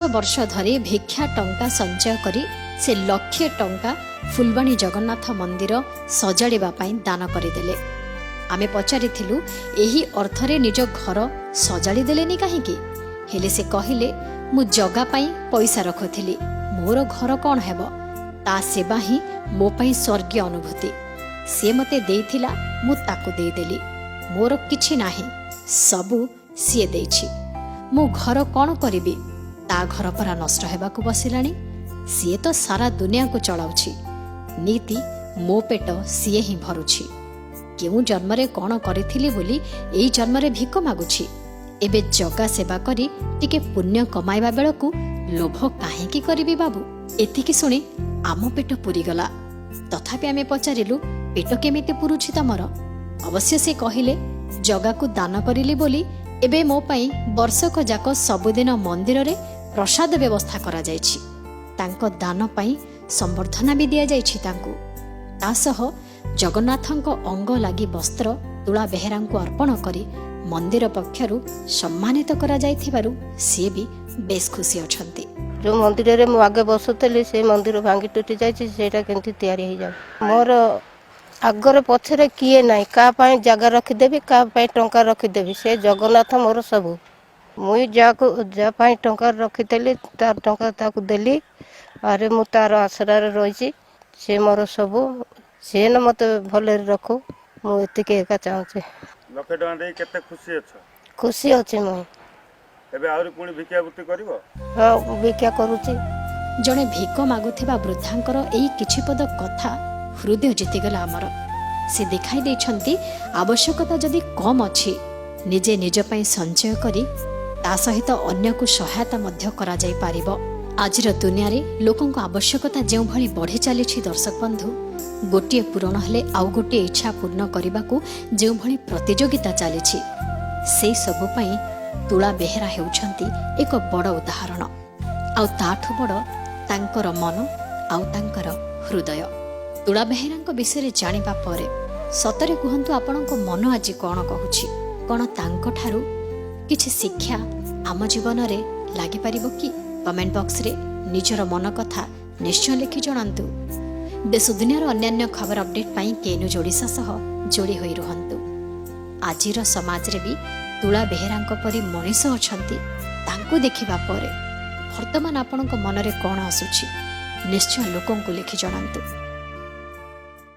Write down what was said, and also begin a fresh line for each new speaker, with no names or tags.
ବର୍ଷ ଧରି ଭିକ୍ଷା ଟଙ୍କା ସଞ୍ଚୟ କରି ସେ ଲକ୍ଷେ ଟଙ୍କା ଫୁଲବାଣୀ ଜଗନ୍ନାଥ ମନ୍ଦିର ସଜାଡ଼ିବା ପାଇଁ ଦାନ କରିଦେଲେ। ଆମେ ପଚାରିଥିଲୁ, ଏହି ଅର୍ଥରେ ନିଜ ଘର ସଜାଡ଼ି ଦେଲେନି କାହିଁକି? ହେଲେ ସେ କହିଲେ, ମୁଁ ଜଗା ପାଇଁ ପଇସା ରଖୁଥିଲି, ମୋର ଘର କ'ଣ ହେବ? ତା ସେବା ହିଁ ମୋ ପାଇଁ ସ୍ୱର୍ଗୀୟ ଅନୁଭୂତି। ସିଏ ମୋତେ ଦେଇଥିଲା, ମୁଁ ତାକୁ ଦେଇଦେଲି। ମୋର କିଛି ନାହିଁ, ସବୁ ସିଏ ଦେଇଛି। ମୁଁ ଘର କ'ଣ କରିବି? ତା ଘର ପରା ନଷ୍ଟ ହେବାକୁ ବସିଲାଣି। ସିଏ ତ ସାରା ଦୁନିଆକୁ ଚଳାଉଛି। ନିତି ମୋ ପେଟ ସିଏ ହିଁ ଭରୁଛି। କେଉଁ ଜନ୍ମରେ କ'ଣ କରିଥିଲି ବୋଲି ଏଇ ଜନ୍ମରେ ଭିକ ମାଗୁଛି? ଏବେ ଜଗା ସେବା କରି ଟିକେ ପୁଣ୍ୟ କମାଇବା ବେଳକୁ ଲୋଭ କାହିଁକି କରିବି ବାବୁ? ଏତିକି ଶୁଣି ଆମ ପେଟ ପୁରିଗଲା। ତଥାପି ଆମେ ପଚାରିଲୁ, ପେଟ କେମିତି ପୁରୁଛି ତମର? ଅବଶ୍ୟ ସେ କହିଲେ, ଜଗାକୁ ଦାନ କରିଲି ବୋଲି ଏବେ ମୋ ପାଇଁ ବର୍ଷକ ଯାକ ସବୁଦିନ ମନ୍ଦିରରେ ପ୍ରସାଦ ବ୍ୟବସ୍ଥା କରାଯାଇଛି। ତାଙ୍କ ଦାନ ପାଇଁ ସମ୍ବର୍ଦ୍ଧନା ବି ଦିଆଯାଇଛି ତାଙ୍କୁ। ତା ସହ ଜଗନ୍ନାଥଙ୍କ ଅଙ୍ଗ ଲାଗି ବସ୍ତ୍ର ତୁଳା ବେହେରାଙ୍କୁ ଅର୍ପଣ କରି ମନ୍ଦିର ପକ୍ଷରୁ ସମ୍ମାନିତ କରାଯାଇଥିବାରୁ ସିଏ ବି ବେଶ୍ ଖୁସି ଅଛନ୍ତି।
ଯେଉଁ ମନ୍ଦିରରେ ମୁଁ ଆଗେ ବସୁଥିଲି, ସେଇ ମନ୍ଦିର ଭାଙ୍ଗି ତୁଟି ଯାଇଛି। ସେଇଟା କେମିତି ତିଆରି ହେଇଯାଉ। ମୋର ଆଗରେ ପଛରେ କିଏ ନାହିଁ। କାହା ପାଇଁ ଜାଗା ରଖିଦେବି, କାହା ପାଇଁ ଟଙ୍କା ରଖିଦେବି? ସେ ଜଗନ୍ନାଥ ମୋର ସବୁ। ମୁଇଁ ଯାହାକୁ ଯାହା ପାଇଁ ଟଙ୍କା ରଖିଥିଲି, ତାର ଟଙ୍କା ତାକୁ ଦେଲି। ଆରେ, ମୁଁ ତାର ଆଶ୍ରୟରେ ରହିଛି। ସେ ମୋର ସବୁ। ସେ ନ ମୋତେ ଭଲରେ ରଖୁ, ମୁଁ ଏତିକି ଏକା ଚାହୁଁଛି।
ଲକ୍ଷେ ଟଙ୍କା ଦେଇ କେତେ ଖୁସି ଅଛ?
ଖୁସି ଅଛି ମୁଁ।
ଏବେ ଆହୁରି ପୁଣି ଭିକ୍ଷାବୃତ୍ତି କରିବ?
ହଁ, ଭିକ୍ଷା କରୁଛି।
ଜଣେ ଭିକ ମାଗୁଥିବା ବୃଦ୍ଧାଙ୍କର ଏଇ କିଛି ପଦ କଥା ହୃଦୟ ଜିତିଗଲା ଆମର। ସେ ଦେଖାଇ ଦେଇଛନ୍ତି, ଆବଶ୍ୟକତା ଯଦି କମ୍ ଅଛି, ନିଜେ ନିଜ ପାଇଁ ସଞ୍ଚୟ କରି ତା ସହିତ ଅନ୍ୟକୁ ସହାୟତା ମଧ୍ୟ କରାଯାଇପାରିବ। ଆଜିର ଦୁନିଆରେ ଲୋକଙ୍କ ଆବଶ୍ୟକତା ଯେଉଁଭଳି ବଢ଼ି ଚାଲିଛି, ଦର୍ଶକ ବନ୍ଧୁ, ଗୋଟିଏ ପୂରଣ ହେଲେ ଆଉ ଗୋଟିଏ ଇଚ୍ଛା ପୂର୍ଣ୍ଣ କରିବାକୁ ଯେଉଁଭଳି ପ୍ରତିଯୋଗିତା ଚାଲିଛି, ସେଇ ସବୁ ପାଇଁ ତୁଳା ବେହେରା ହେଉଛନ୍ତି ଏକ ବଡ଼ ଉଦାହରଣ। ଆଉ ତାଠୁ ବଡ଼ ତାଙ୍କର ମନ ଆଉ ତାଙ୍କର ହୃଦୟ। ତୁଳା ବେହେରାଙ୍କ ବିଷୟରେ ଜାଣିବା ପରେ ସତରେ କୁହନ୍ତୁ, ଆପଣଙ୍କ ମନ ଆଜି କ'ଣ କହୁଛି? କ'ଣ ତାଙ୍କଠାରୁ କିଛି ଶିକ୍ଷା ଆମ ଜୀବନରେ ଲାଗିପାରିବ କି? କମେଣ୍ଟ ବକ୍ସରେ ନିଜର ମନ କଥା ନିଶ୍ଚୟ ଲେଖି ଜଣାନ୍ତୁ। ଦେଶ ଦୁନିଆର ଅନ୍ୟାନ୍ୟ ଖବର ଅପଡେଟ୍ ପାଇଁ କେ ନ୍ୟୁଜ୍ ଓଡ଼ିଶା ସହ ଯୋଡ଼ି ହୋଇ ରୁହନ୍ତୁ। ଆଜିର ସମାଜରେ ବି ତୁଳା ବେହେରାଙ୍କ ପରି ମଣିଷ ଅଛନ୍ତି। ତାଙ୍କୁ ଦେଖିବା ପରେ ବର୍ତ୍ତମାନ ଆପଣଙ୍କ ମନରେ କ'ଣ ଆସୁଛି, ନିଶ୍ଚୟ ଲୋକଙ୍କୁ ଲେଖି ଜଣାନ୍ତୁ।